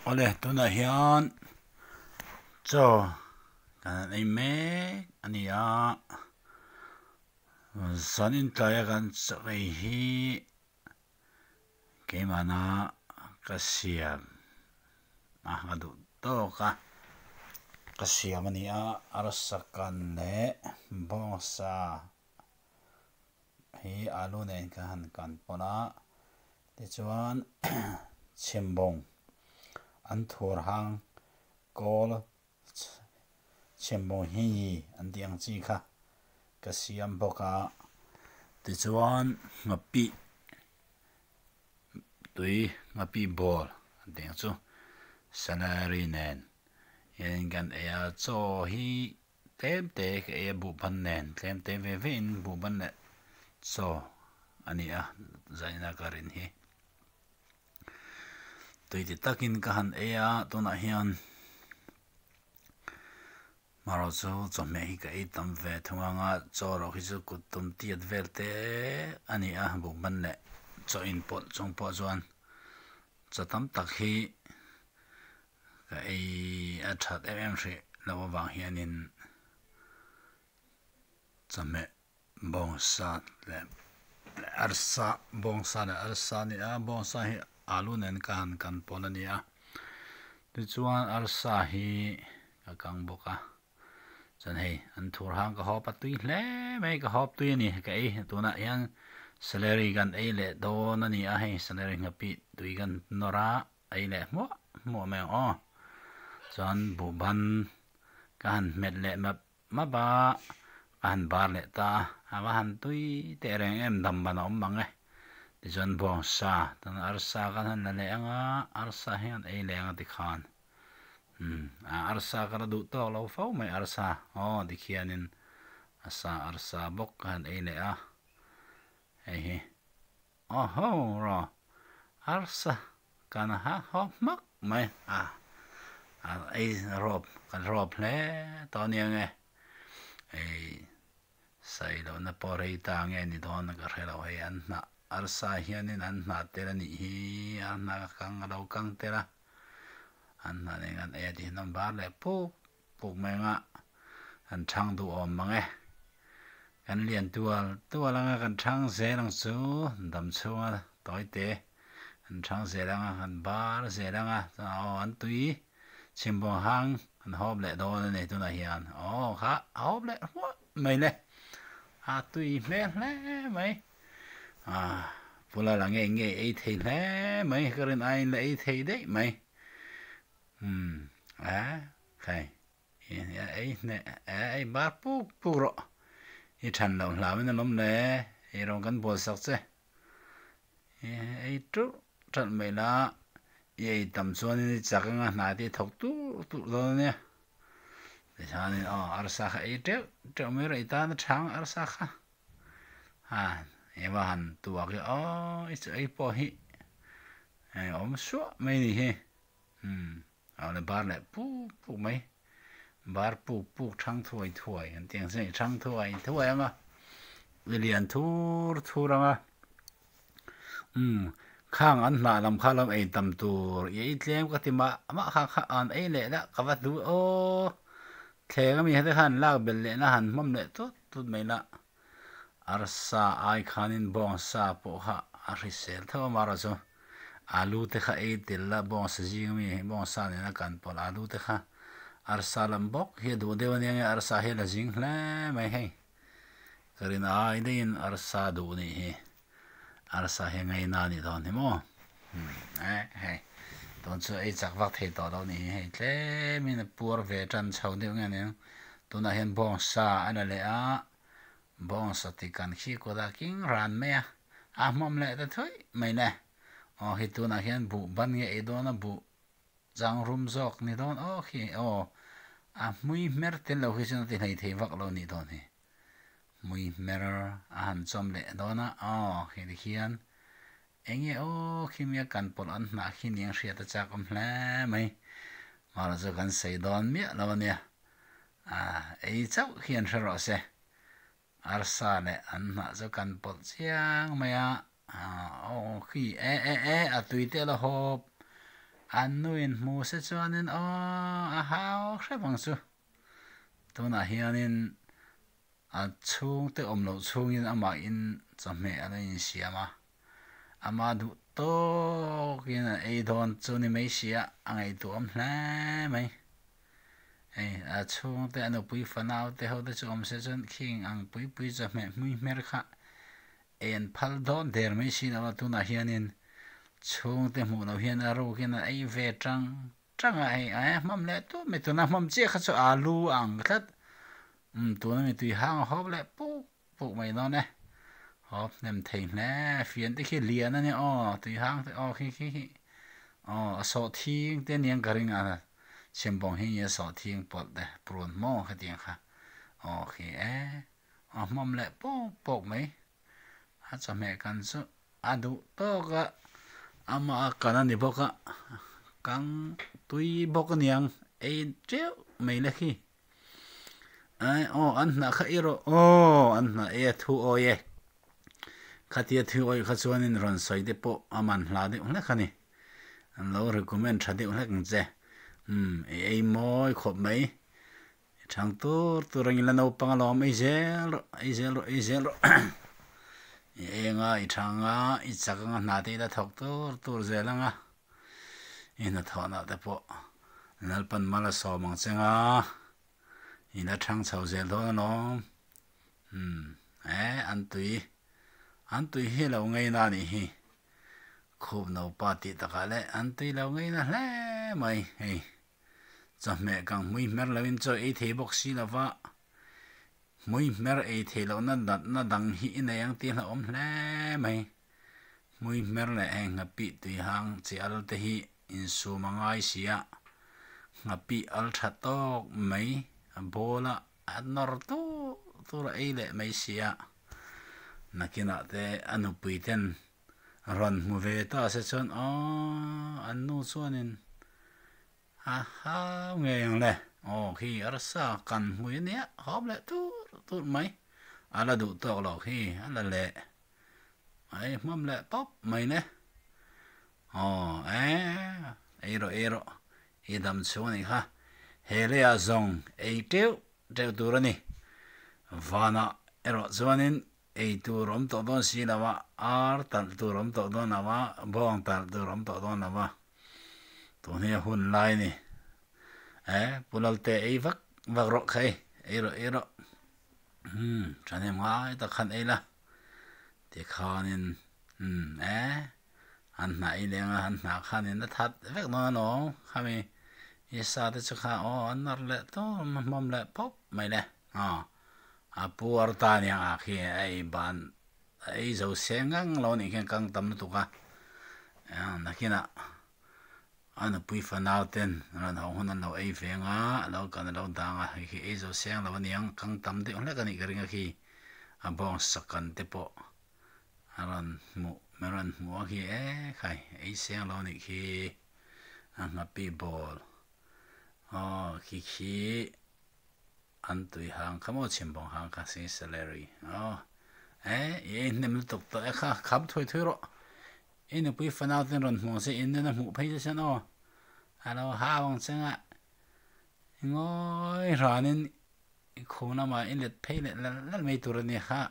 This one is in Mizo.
Awle tunah hian chaw kan han ei mek a ni a zan intlaia kan chaw ei hi keimahna ka siam a ka duh tawk a ka siam a ni a arsa kan leh bawngsa. Hi alu nen ka han kan pawlh a tichuan chhimbawng an thur hang kawl chhimbawng hi an tih ang chi kha ka siam bawk a tichuan nghapih tui nghapih ball an tih ang chu celery nen hian kan ei a chaw hi. Tlem te ka ei a buhban nen tlem te ve ve in buhban leh chaw a ni a zaina ka rin hi. Tui ti takin ka han ei a tunah hian marawh chu chawhmeh hi ka ei tam ve thung ang a chaw erawh hi chu kut tum tiat vel te a ni a buhban leh chaw inpawlh chung pawh chuan chaw tam tak hi Ka ei a that em em hrih loh avang hianin chawhmeh bawngsa leh arsa bawngsa leh arsa a ni a bawngsa hi alu nen ka han kan pawl a ni a tichuan arsa hi ka kang bawk a chuan hei an thur hang ka hawp a tui hle mai ka hawp tui a ni ka ei tunah hian celery kan ei leh dawn a ni a hei celery nghapih tui kan nawr a. Ei leh hmuah hmuah mai ang aw. Chuan buhban ka han hmet leh map map a, ka han bar leh ta a, a va han tui teh reng em dam ban a awm mang e. Tichuan bawngsa chuan arsa kan han la leh ang a, arsa hi an ei leh ang a tikhan. Umm arsa ka la duh tawk lo fo mai arsa aw tikhianin a sa arsa bawk ka han ei leh a, hei hi. Awhaw rawh, arsa kan ha haw hmak mai a, a ei rawp kan rawp hle tawh ania nge, ei sawi lohna pawh rei ta nge ni dawn ka hre lo hei an hnah arsa hianin an hnah tel a nih hi a hnah ka kang a lo kang tel a, an hnah nen kan ei a tih hian an bar leh puk puk mai anga kan chhang duh awm mang e. Kan lian tual tual anga kan chhang zel ang chu dam chhunga tawi te kan chhang zel anga kan bar zel anga chuan aw an tui chhimbawng hang an hawp leh dawn a ni tunah hian aw kha a hawp leh hmuah mai le a tui hmel hle mai a pula la ngei ngei ei thei hle mai ka rin aiin la ei thei daih mai. Umm a khai ei hneh a ei bar puk puk rawh i than loh hlau in an awm le ei rawng kan bual sak che ei ṭeuh ṭalh mai la i ei tam chuanin i chak anga hna te i thawk tur tur dawn ania tichuanin aw arsa kha ei ṭeuh ṭeuh mai rawh i tan a ṭhang arsa kha ha eva han tuak hi aw i chaw ei pawh hi awm suah mai a ni hi. Umm a le bar leh puk puk mai bar puk puk thang thuai thuai an tih ang chian i thang thuai thuai ang a i lian thur thur ang a umm khang an hnah lam kha lo ei tam tur i ei tlem ka ti mah mah kha kha an ei leh la ka va duh aw thleng ami te khan lak belh leh na han hmawm leh tut tut mai la arsa ai khanin bawngsa pawh kha a hrisel tho a marawh chu. Alu te kha ei tel la bawngsa zing ami bawngsa nena kan pawlh alu te kha arsa lam bawk hi a duh deuh ania nge arsa hi a la zing hle mai hei ka rin ai daihin arsa duh nih hi arsa hi a ngaina a nih dawn hi maw eh hei tun chu ei chak vak thei tawh loh nih hi hei tlemin a puar ve tan chho deuh nge aniang tunah hian bawngsa a la leh a Bawngsa ti kan khi kut a king ran mai a, a hmawm leh ta thui mai le. Aw khi tunah hian buh ban nge ei dawn a buh chang rum zawk ni dawn aw khi aw a hmui hmer tel lo khi chuan a ti hlei thei vak lo nih dawn hi. Hmui hmer a han chawm leh dawn a aw khi tikhian eng nge aw khi mia kan pawlh an hnah khi niang hriat a chak awm hle mai. Mahla chu kan sei dawn miah lo a nia. A ei chauh hian hre rawh se. Arsa leh an hnah chu kan pawlh chiang mai a, aw khi e e e a tui te la hawp. An nuin hmu se chuanin aw a hau hrep ang chu. Tunah hianin a chhungte awm loh chhungin amahin chawhmeh a lo insiam a, ama duh tawkin a ei dawn chu ni mai sia a ngaihtuah awm hle mai. Hei a chhungte a nupui fanau te ho te chu awm se chuan khing ang pui pui chawhmeh hmui hmer kha ei an phal dawn der mai si lo a, tunah hianin chhungte hmuh loh hian a rukin a ei ve tang tang a, hei a hmam leh tûp mai tuna hmam chiah kha chu alu a ang tlat, umm tuna mi tui hang a hawp leh puk puk mai dawn e, hawp hnem thei hle fian te khi lian a nia aw tui hang te aw khi khi khi aw a sawh thing te aniang ka ring a chhimbawng hi nge sawh thing pawlh te prun maw khatiang kha aw khi e. A hmawm leh pawk pawk mai. A chawhmeh kan chu a duh tawk a, amah a kan a ni bawk a, kang tui bawk a niang ei teuh mai le khi. Ai aw an hnah kha i rawh aw an hnah e a thu awi e. Khatia thu awi kha chuanin rawn sawi te pawh a man hla deuh hlek a ni. An lo recommend tha deuh hlek ang che. Umm i ei mawi khawp mai. I chhang tur tur ang ila naupang alawm ei zel rawh ei zel rawh ei zel rawh i eng a i chhang a i chak anga hna te ila thawk tur tur zel anga i hnathawhna te pawh Lalpan mal a sawm ang cheng a i la chhang chho zel dawn alawm umm e an tui an tui hi lo ngei na anih hi khup naupa tih takah leh an tui lo ngei na hle mai hei. Chawhmeh kang hmui hmer loin chaw ei thei bawk si lova, hmui hmer ei theih lohna natna dang hi i nei ang tih hlauhawm hle mai. Hmui hmer leh heng nghapih tui hang chi al te hi insum a ngai si a, nghapih al tha tawk mai a bowl a a nawr tur tur a ei leh mai si a, nakinah te a nupui ten rawn hmu ve ta se chuan aw an nu chuanin a hau ngei ang le aw khi arsa kan hmui a nia hawp leh tur tur mai a la duh tawk loh khi a la leh a ei hmawm leh pawp mai le aw e ei rawh ei rawh i dam chhung a nih kha he leiah zawng ei teuh teuh tur a ni vanah erawh chuanin Ei tur awm tawh dawn si lo a, ar talh tur awm tawh dawn lo a, bawng talh tur awm tawh dawn lo a, tun hi a hun lai a ni. E, Pu Lalte ei vak vak rawh kha ei, ei rawh ei rawh. Umm, thahnem ngai tak khan ei la. Tikhanin, umm, e, an hnah ei leng a, an hnah khanin a that vek dawn alawm khami i sa te chu kha aw an nawr leh tur hmawm leh pawp mai le, aw. A puar ta aniang a khi a ei ban a ei zo seng ngang lo anih khian kang tam lutuk a nakinah a nupui fanau ten rawn ho hun an lo ei ve anga a lo kan a lo dang a hei khi ei zo seng lo aniang kang tam deuh hlek anih ka ring a khi a bawng sakan te pawh a rawn hmuh a rawn hmuh a khi e khai ei seng lo anih khi a nghapi ball aw khi khi. An tui hang kha maw chhimbawng hang kha si celery aw e i ei hnem lutuk tawh e kha kham thui thui rawh i nupui fanau ten rawn hmuh ang che in nena hmuh phei che chuan aw a lo hau ang che nga i ngawi hranin i khu lamah i let phei leh lal lal mai tur a ni kha.